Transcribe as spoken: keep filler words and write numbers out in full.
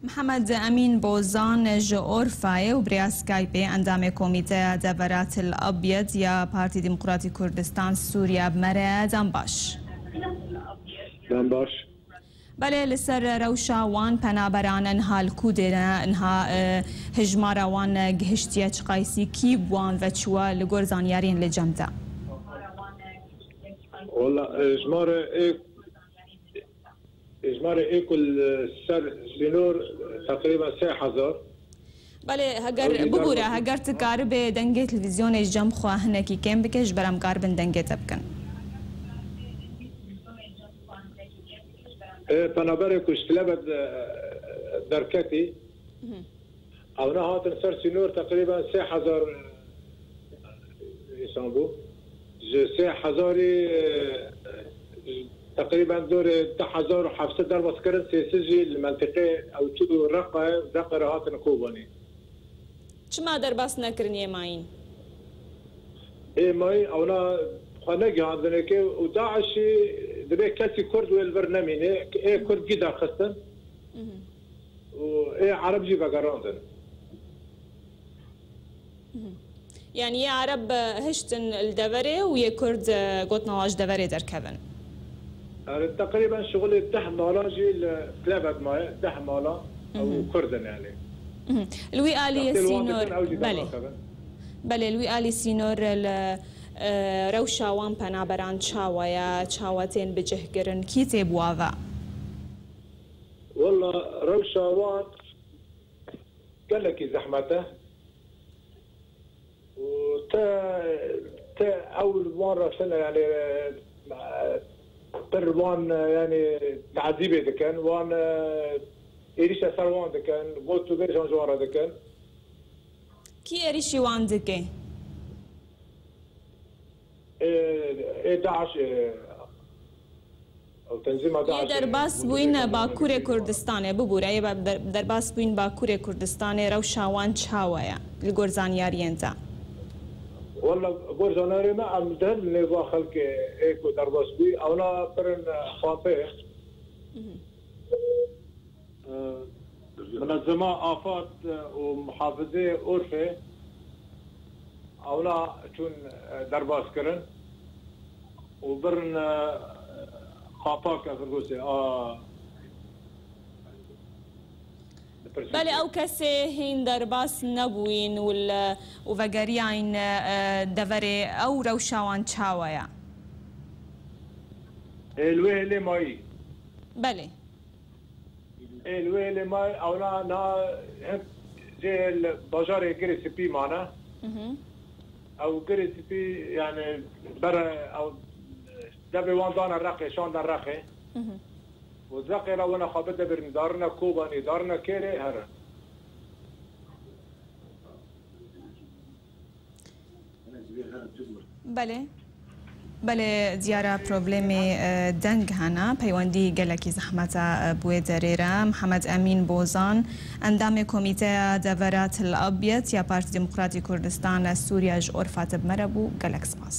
Mihemed Emîn Bozan ji Orfayê û bi rêya Skypeê endamê Komîteya Devera Til Abyed ya Partî Demokratî Kurdistan Sûriya bi me re ye. Dem baş. Dem baş. Belê, li ser rewşa wan penaberan niha li ku dê ne, niha, e, hejmara wan gihiştiye çiqaysî, kî bi wan ve çûwa li gor zanyariyên li cem de? Wala, e, hejmara ê, hejmara ê ku li ser sînor teqrîben sê hezar. Belê, heger, ew jî bibûre, derwazî. Heger tu karibê dengê televîzyonê ji cem xwe hinekî kêm bike, ji ber em karibin dengê te bikin. Ê, penaberê ku ji Tilebed, e, derketî, mhm, ewna hatin ser sînor teqrîben sê hezar însan bû. Ji sê hezarî, e, teqrîben dorê du hezar û heft sed derbas kirin, sê sed jî li mentiqê ew çû Reqe, Reqe re hatin Kobanî. Çima derbas nekirin yê mayîn? Ê mayîn ewna xwe negihandinê kê û DAIŞî dibê kesî Kurd wê li vir nemîne, ê Kurd gî derxistin, mhm, û ê Ereb jî vegerandin. Mhm. Yanî yê Ereb, e, hiştin li deverê û yê Kurd, e, gotina wan ji deverê derkevin. Erê, teqrîben şixulê deh mala jî li Tilebed maye, deh mala, ew, mhm, Kurd in yanî. Mhm. Li wî alî sînor, belê. Belê, li wî alî sînor li, e, rewşa wan penaberan çawa ye, çawa tên bicihkirin, kî tê bi wa ve? Wela rewşa wan gelekî zehmet e. Û te, te ew li wan re tune, yanî, e, pir wan, e, yanî, tazîbê dikin, wan, e, êrîşe ser wan dikin, got û bêjan ji wan re dikin. Kî êrîşî wan dike? Ê, ê DAIŞ, ê, ew tenzîma DAIŞ. Yê derbas bûyîn Bakurê Kurdistanê, bibûre, yê ba-, der-, derbas bûyîn Bakurê Kurdistanê, rewşa wan çawa ye li gor zanyariyên te? Wela, gor zanyariyê me, em dihil nêva xelkê ê ku derbas bûyî, ewna pirin, e, xapê. Mhm. Minezema Afad û Muhafizê Urfê ewna çûn derbas kirin û birin xapake Firgosê a. Belê, ew kesê hîn derbas nebûyîn û li, û vegeriyayîn, e, deverê, ew rewşa wan çawa ye? Ê, li wê hêlê mayî. Belê. Ê, li wê lê me ewna na hin cê li bajarê Girê Spî mane. Mhm. Ew Girê Spî, yani, bere ew devê wan dane Reqê, şande Reqê. Mhm. Û Reqê re wene xwe bide birîn, darine Kobanî, darine Kêrê, here. Belê. Belê, diyara problemê, e, deng hene. Peywendî gelekî zehmet e, e, bi wê derê re. Mihemed Emîn Bozan, endamê Komîteya Devera Til Abyad ya Partî Demokratî Kurdistan e Sûriye ji Urfa tê bi me re bû. Gelek spas.